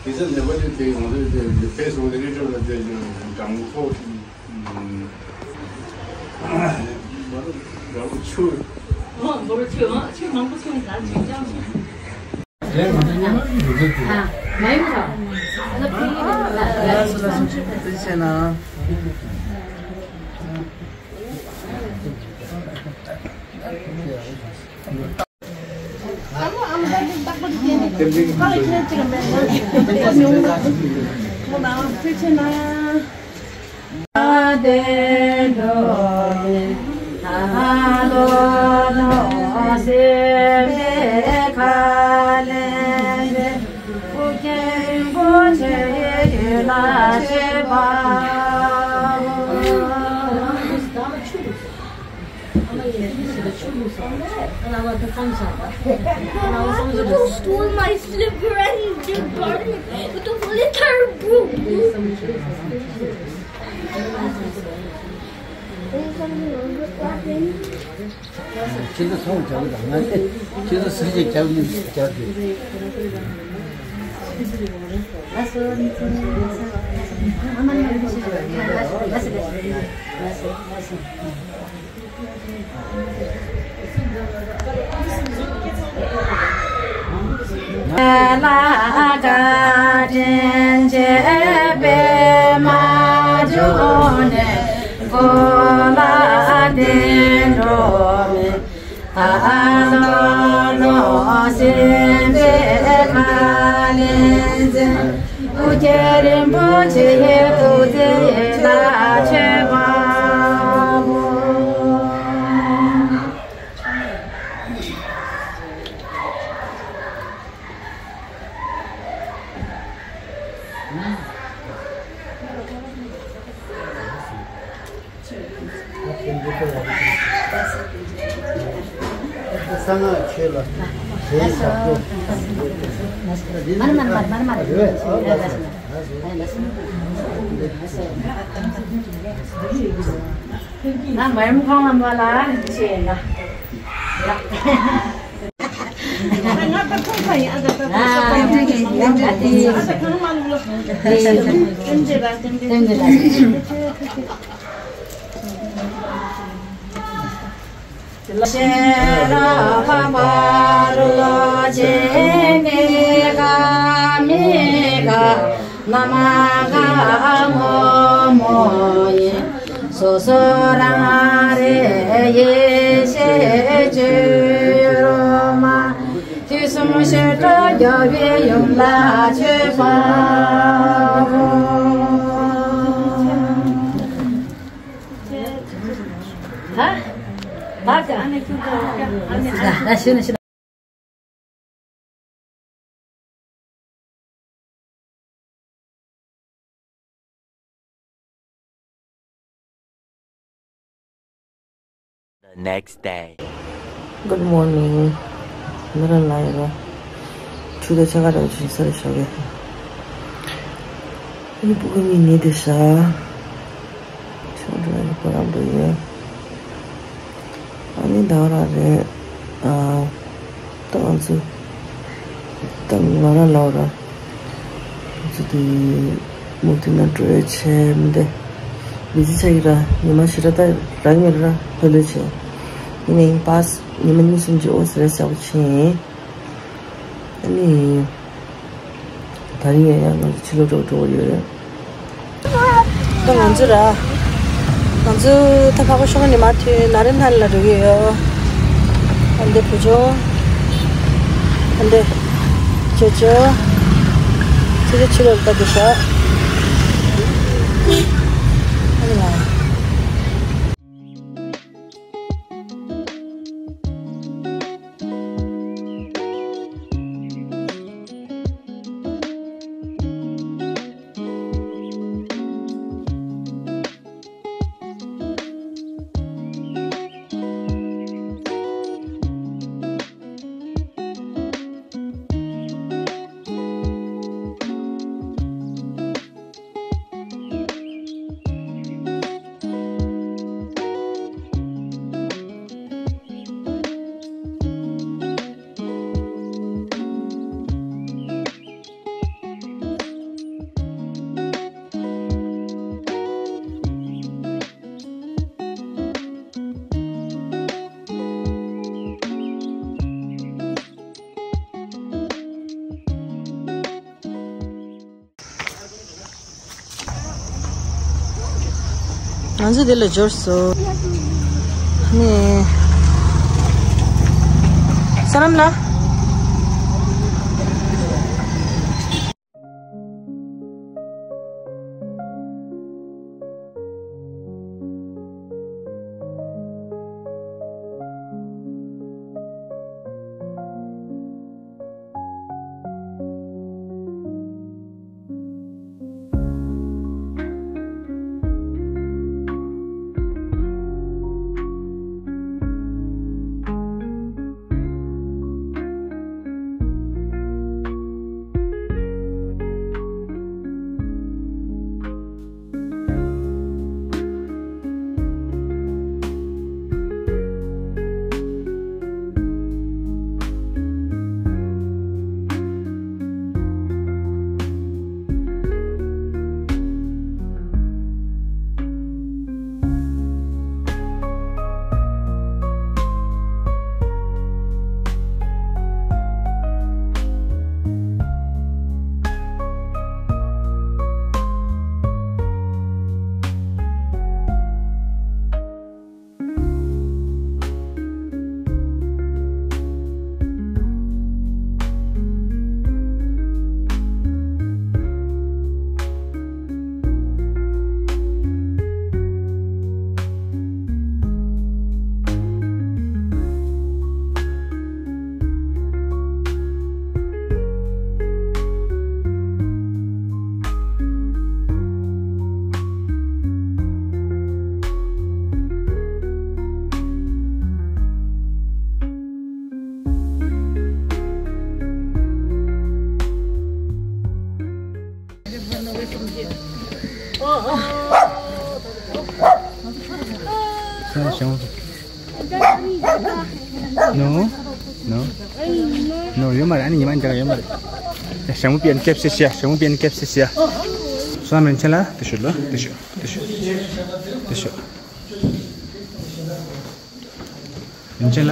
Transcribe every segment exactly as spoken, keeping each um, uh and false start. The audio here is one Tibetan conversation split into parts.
དེ་ཚོ་ལས་པ་དེ་དེ་ང་ཚོའི་དེ་ཕེ་སི་བུག་ལ་རི་ཁྲོད་ལ་དེ་གྲངས་ཐོ་ཨ་ཆུ། ཨོ་མོ་རོ་ཆུ། ཨོ་ཆུ་མང་པོ་ཆུ་ནི་ད་ཆུ་ཅང་ཆུ། ཨ་མ་ཡིན་ཁ། ཨ་ན་ཕི་ལ་ལ་ལ་ལ་ཆུ་ཆེ་ན། Who stole my slipper and the garden with a little broom? ཁྱེད་ཚོ་སོང་རྒྱག་གི་དང་ང་ཚོས་ཁྱེད་ཚོ་སུ་ཞིག་རྒྱག་མིན་རྒྱག་དགོས། སོ་སོ་རང་རེ་ཡེ་ཤེས་སྤྱོད་རོགས་མ། དུས་གསུམ་ཞི་ཁྲོ་རྒྱལ་བའི་ཡུམ་ལ་མཆོད་པ། ད་ད་ག་ད་ད་ཤི་ན་ཤི་ན། The next day. Good morning. ང་རང་ལ་ཡོད་ཆུ་དང་ཆང་ཁ་འདྲ་བོ་ཅིག་ཟ་རེ་ཞོག་གི་ཨ་ནི་སྤུ་གུ་གཉིས་ནི་དེ་ཤ་ཆུང་དུ་ཁོ་རང་འགྲོ་ཡོད། ཨ་ནི་ཟླ་བ་རང་རེད། ཨ་ད་ང་ཚོ་ དང་ང་རང་ལའོ་ར། ཚོ་དེ་མུ་མཐུད་ན་འགྲོ་ཡ་བྱས་མི་འདི། མི་ཚེ་ཆགས་ཀྱི་ར་ཉི་མ་ཞེ་དྲག་ད་རག་མེད་ར་ལྷོད་ལྷོད་བྱས། ཡིན་ནའི་པཱས་ཉི་མ་གཉིས་གསུམ་གྱི་འོ་ཟེར་ཡ་གསལ་པོ་བྱས། ཨ་ནི། ད་རིང་ཡང་ཡང་ང་ཚོ་ཕྱི་ལོགས་འགྲོ་འགྲོ་བ་ཡོད་རེད། ད་ང་ཚོ་ར། ང་ཚོ་ད་ཕ་ག་ཤོག་ནས་མར་ཐོན་ན་རེ་ཐན་ལ་འགྲོ་གི་ཡོད། ཨ་འདི་བུ་ཆུང་། ཨ་འདི། ཅོ་ཅོ། ཅོ་ཅོ་ཕྱི་ལོགས་ལྟ་དུ་ཤོག་ཨ་ནི་ང་། ང་ཚོ་འདི་ལ་འབྱོར་སོང་། ནས། ས་ལམ་ལ། No, no, no, ཡོད་མ་རེད། ཨ་ནི་ཉི་མ་འཇག་ཡོད་མ་རེད། ཞྭ་མོ་པན་ཁེབས་སི་ཤ། ཞྭ་མོ་པན་ཁེབས་སི་ཤ། སོ་མན་ཆེ་ལ་དེ་ཤོད་ལ་དེ་ཤོད་དེ་ཤོད་དེ་ཤོད། མན་ཆེ་ལ།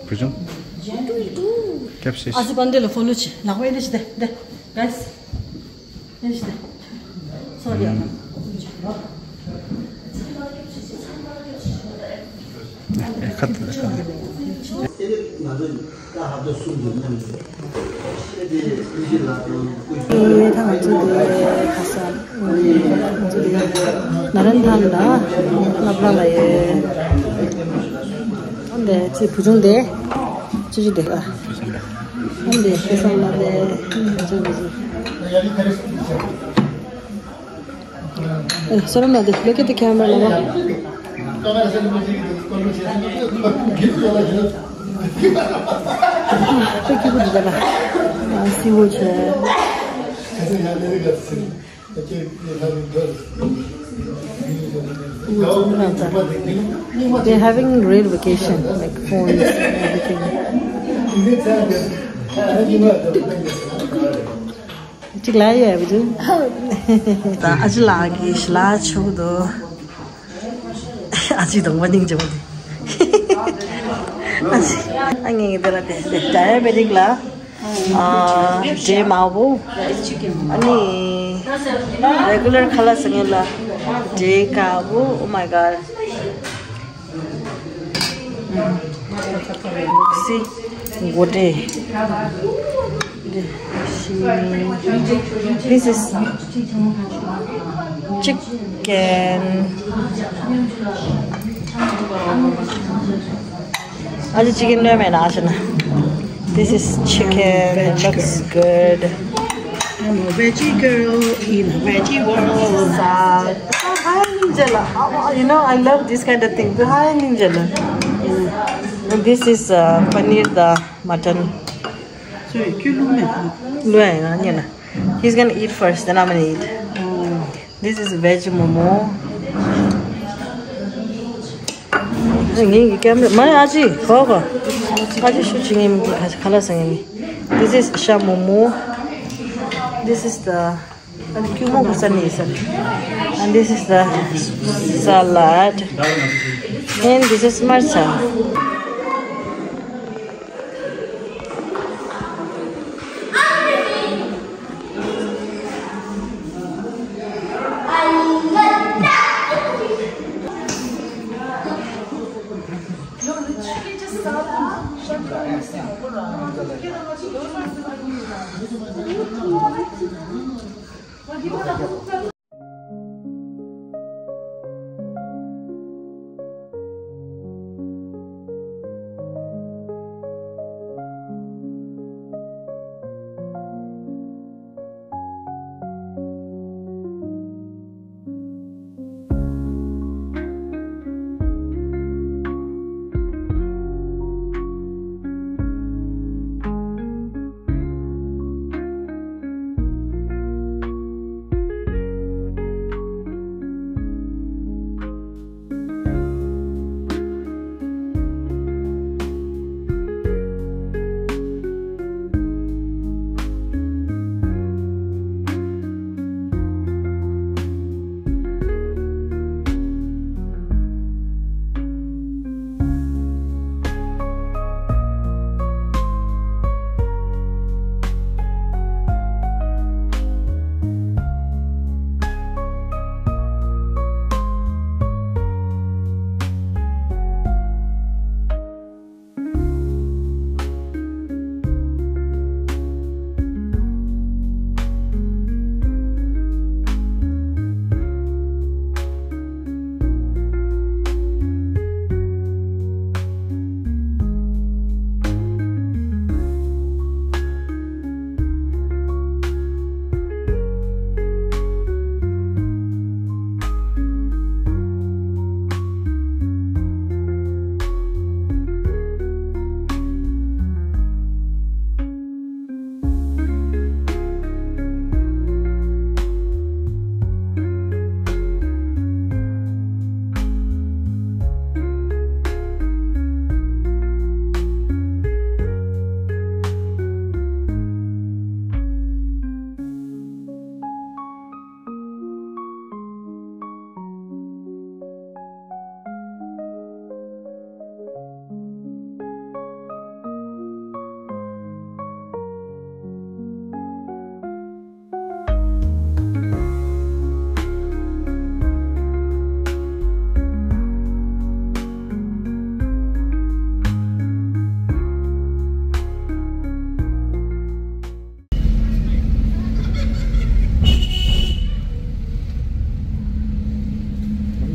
བུ་ཆུང་། ཁེབས་སི་ཤ། ཨ་ཙི་པན་དེ་ལ་ཕོ་ལོ་ཆེ་ལག་པ་ཨེ་འདྲ་ཞིག་དེ་དེ་གས། ཨེ་ཁ་ཏི་ལ་ཁ་ཏི། ཨེ་ད་ང་ཚོ་དེ་ཁ་ས་ང་ཚོ་དེ་ན་རན་ཐང་ལ་སློབ་གྲྭ་ལ་ཡོད། འདི་ཚེ་བུ་ཆུང་དེ་ཅི་ཞིག་དེ་ཨ། ཨ་འདི་ཁ་ས་ལ་དེ་ཅི་ཞིག་དེ། ཨེ་སོ་རམ་ལ་དེ་look at the camera ལ་བ། ཁྱི་གུ་འདི་ལ་སི་བོ་ཆེ། They're having real vacation, like phones and everything. གཅིག་ལ་ཡོད་པ་དུ། ད་ཨ་ཅི་ལགས་ཀྱིས་ཞི་ལ་ཆུག་དོ། ཨ་ཅི་གདོང་པ་སྙིང་རྗེ་པོ་དེ། ཨ་ཅི་ཨ་ངེད་ཀྱི་དེ་ལ་དེ་དེ་ཌ་ཡ་བེ་ཊིག་ལ། ཨ་འབྲས་མང་པོ། ཨ་ནི་རེ་གུ་ལར་ཁ་ལག་ཟ་མཁན་ལ་འབྲས་དཀར་པོ། Oh my god. སི་མགོ་འབྲས། This is chicken. ཨ་ཅི་ཅི་ཀན་ལོས་མེད་ན་ཨ་ཅི་ན། This is chicken. It looks good. I'm a veggie girl in a veggie world. ས་ཧ་ཡ་ནིང་ཇེ་ལ། Oh, you know, I love this kind of thing. ཧ་ཡ་ནིང་ཇེ་ལ། And this is uh, paneer the mutton. Sorry, ཁྱོད་ལུག་མེད་ལ། ལོས་ཡ་ན་ཉེ་ན། He's gonna eat first, then I'm gonna eat. Oh. This is veg momo. ངའི་ཀེམ་ར་མ་ཨ་ཅི་གོ་གོ། ཨ་ཅི་ཤུ་ཅི་ངའི་ཁ་ལག་ཟ་ངའི། This is sha momo. This is the ཨ་ནི་ཁྱུག་མོ་གོ་ས་ནི་ས། And this is the salad. And this is matcha.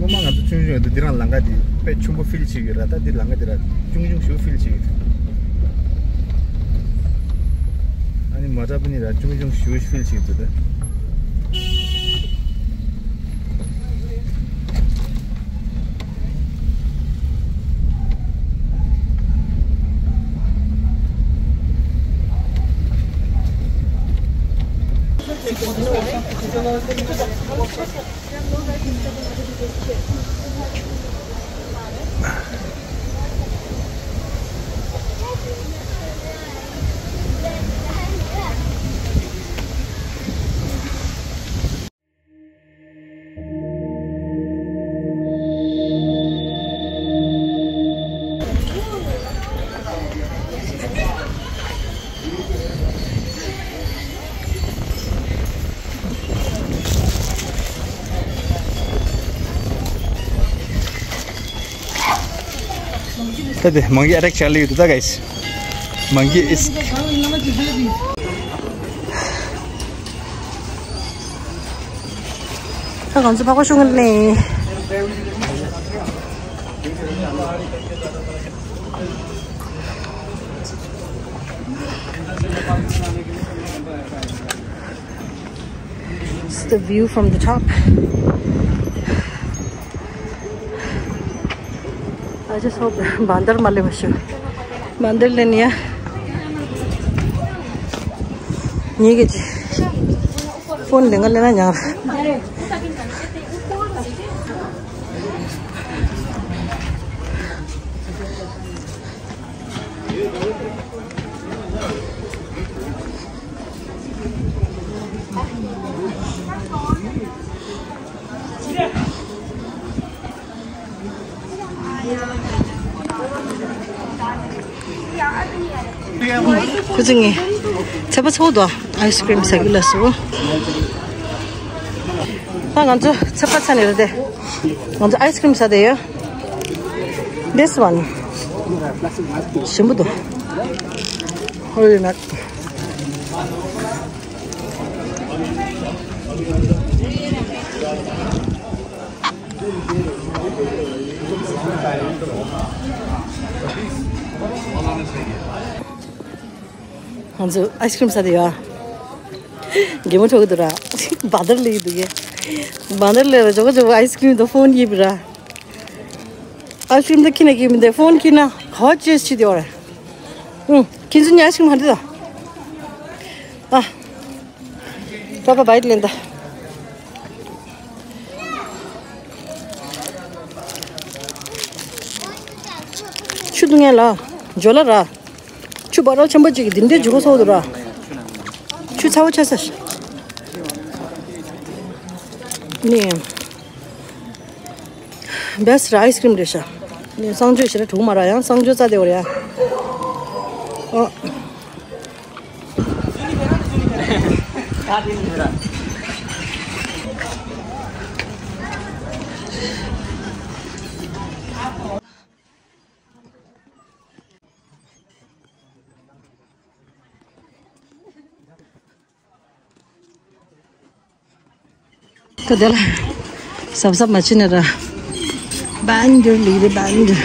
སྔོན་མ་ང་ཚོ་ཆུང་ཆུང་ཡོད་དུས་འདི་རང་ལམ་ཁ་འདི་དཔེ་ཆེན་པོ་ཕིལ་བྱེད་ཀྱི་རེད། ད་འདི་ལམ་ཁ་འདི་ར་ཆུང་ཆུང་ཞིག་ཕིལ་བྱེད་ཀྱི་འདུག་ཨ་ནི་མ་ཏྲ་པ་ནི་ར་ཆུང་ཆུང་ཞིག་ཕིལ་བྱེད་ཀྱི་འདུག་ད། ད་དེ་མང་གི་ཨ་ཊེག་ཆགས་ལེ་ཡོད་ད་གའི་མང་གི་ཨིས། ད་ང་ཚོ་ཕག་པ་ཤོང་གི་ནས། This is the view from the top. I just hope बांदर མ་སླེབས་པ་ཤོག बांदर སླེབས་ན་ཡ། ངེད་ཀྱི་ཕོན་ལེན་ག་སླེབས་ན་ཉག་ར། ཁུ་ཚུར་ངས་ཚལ་པ་ཚོགས་དོ་ཨའི་སི་ཀྲིམ་ཟ་གི་ལ་སོ། ད་ང་ཚོ་ཚལ་པ་ཚ་ནས་རེད་དེ། ང་ཚོ་ཨའི་སི་ཀྲིམ་ཟ་དེ་ཡོད། This one. ཞིམ་པོ་འདུག་ཧོལ་ནཊ། ང་ཚོ་ཨའི་སི་ཀྲིམ་ཟ་དེ་ཡོད། གད་མོ་འཕྲོ་གི་འདུག་ར། བ་དར་ལེ་གི་འདུག་གས། བ་དར་ལེ་ར་ཇོ་ག་ཇོ་ག་ཨའི་སི་ཀྲིམ་དང་ཕོན་ཡིབ་ར། ཨའི་སི་ཀྲིམ་དང་ཁྱི་ན་ཁྱི་མི་འདུག་ཕོན་ཁྱི་ན་ཧོ་ཅེས་ཆི་དེ་ཡོད་ར། ཨུང་། ཁྱི་ཚོ་ཉ་ཨའི་སི་ཀྲིམ་ཧ་འདི་ད། ཨ། པ་པ་བའི་ལེན་ད། ཆུ་འཐུང་ཡ་ལ། འཇོ་ལ་ར། ཆུ་བ་རོལ་ཆེན་པོ་ཅིག་གི་འདི་འདྲའི་འཇུ་གོ་སོགས་འདུག་ར། ཆུ་ཚ་བོ་ཆ་ས་ཤ། ནི། བེ་སི་ར་ཨའི་སི་ཀྲིམ་རེད་ཤ། ནི་གསང་སྤྱོད་ཞེ་དྲག་འགྲོ་གི་མ་ར་ཡང་གསང་སྤྱོད་རྩ་བདེ་བོ་རེད་ཡ། ཨོ། ད་དེ་ལ་གཟབ་གཟབ་མ་བྱེད་ན་ར། བན་དུ་ལི་རི་བན་དུ།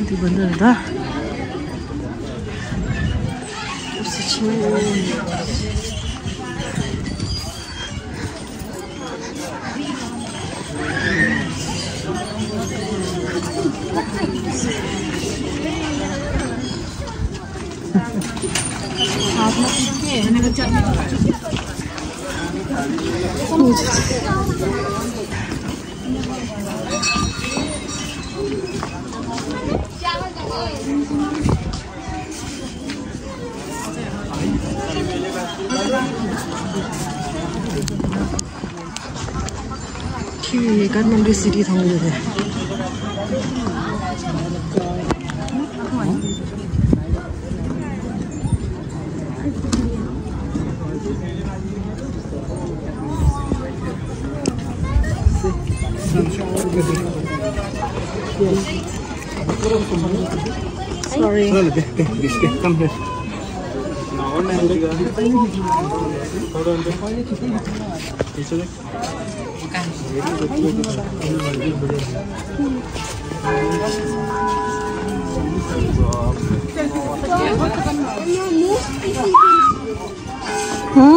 འདི་བན་དུ་རེད་ད། ཁྱི་ཀ་ཐ་མན་ཌུ་སི་ཊི་མཐོང་གི་ཡོད་རེད། Sorry. No, no, no, this, this, this, come here. ཧུམ།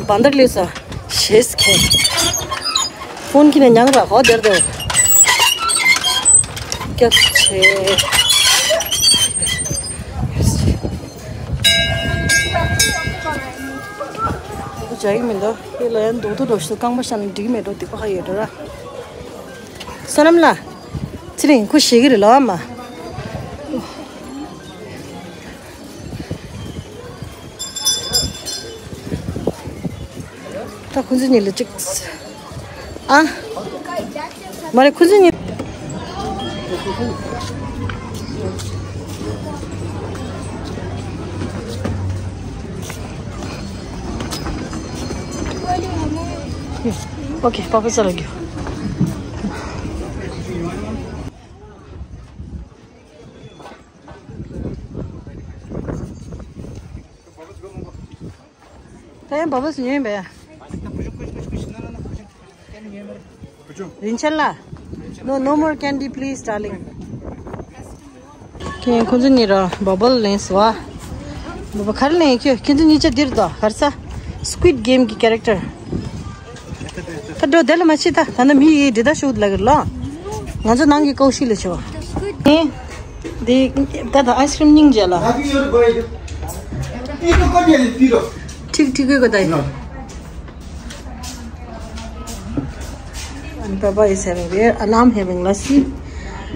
བན་དར་ལུས་ས་ཤེས་ཁེ། ཕོན་ཁྱི་ནས་མྱང་ར་ཧོ་དེར་དེར། སྐྱབས་ཆེ། ཇ་ཡིག་མི་འདུག་དེ་ལ་ཡང་མདོག་ཏུ་འགྲོ་ཤི་རྐང་པ་ཤ་ནི་འགྲིག་མེད་འགྲོ་སྡིག་པ་ཁ་ཡོད་འགྲོ་ར། བསོད་ནམས་ལ། ཚེ་རིང་ཁུ་ཤེས་ཀྱི་རེད་ལ་མ། ད་ཁོང་ཚོ་གཉིས་ལ་གཅིག་ཨ། མ་རེད་ཁོང་ཚོ་གཉིས། ཨོ་ཁེ་པ་པ་ས་ལ་རྒྱུ། ད་ཡང་བ་བ་སུ་ཡོད་པས། རིན་ཆེན་ལ། No, no more candy, please, darling. ཁྱེད་ཁོང་ཚོ་གཉིས་ར་བ་བལ་ལེན་སོ། བ་བ་ག་རེ་ལེན་ཁྱོད་ཁྱེད་ཚོ་གཉིས་ཆ་འདིར་དོ་གར་ས། Squid Game གི་character། ད་འགྲོ་དེ་ལ་མ་ཕྱི་ད་ད་ནི་མི་ཡི་འདི་ད་ཤུགས་ལ་གི་ལ། ང་ཚོ་ནང་གི་ཀོ་ཤི་ལ་ཆོ། ཨེ། འདི་ད་ད་ice cream སྙིང་རྗེ་ལ། ཁྲིག་ཁྲིག་གི་གོ་ད་ཡི། And Baba is having beer, and I'm having lassi,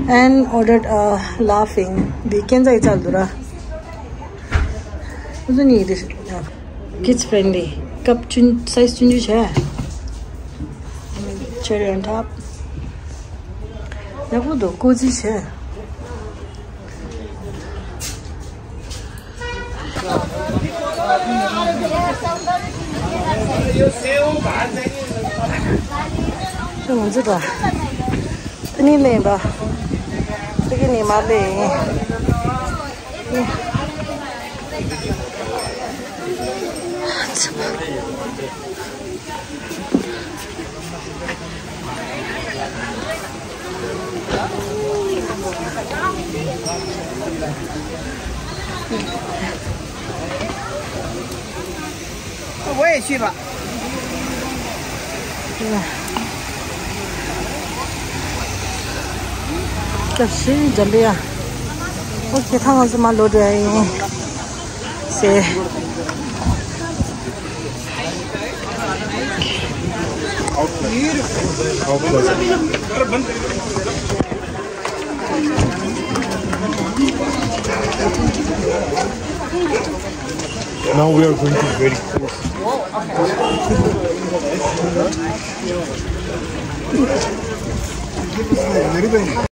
and ordered a laughing. འདི་ཁྱེད་ཚོ་ཡི་ཚལ་དུ་ར། ཁོང་ཚོ་གཉིས་འདི། Kids friendly. ཀབ་ཆུང་size ཆུང་ཆུང་བྱས། Cherry on top. ཡག་པོ་འདུག་ཀོ་ཛི་བྱས། ང་ཚོ་ད། ཨ་ནི་ལེན་པ། ཨ་ནི་མ་ལེན། ད་ཤི་འཇམ་པའི་ཡ། ཨོ་ཁེ་ཐང་ང་ཚོ་མ་ལོ་འགྲོ་ཡ་ཡིན། ཟེར། Now we are going to very close.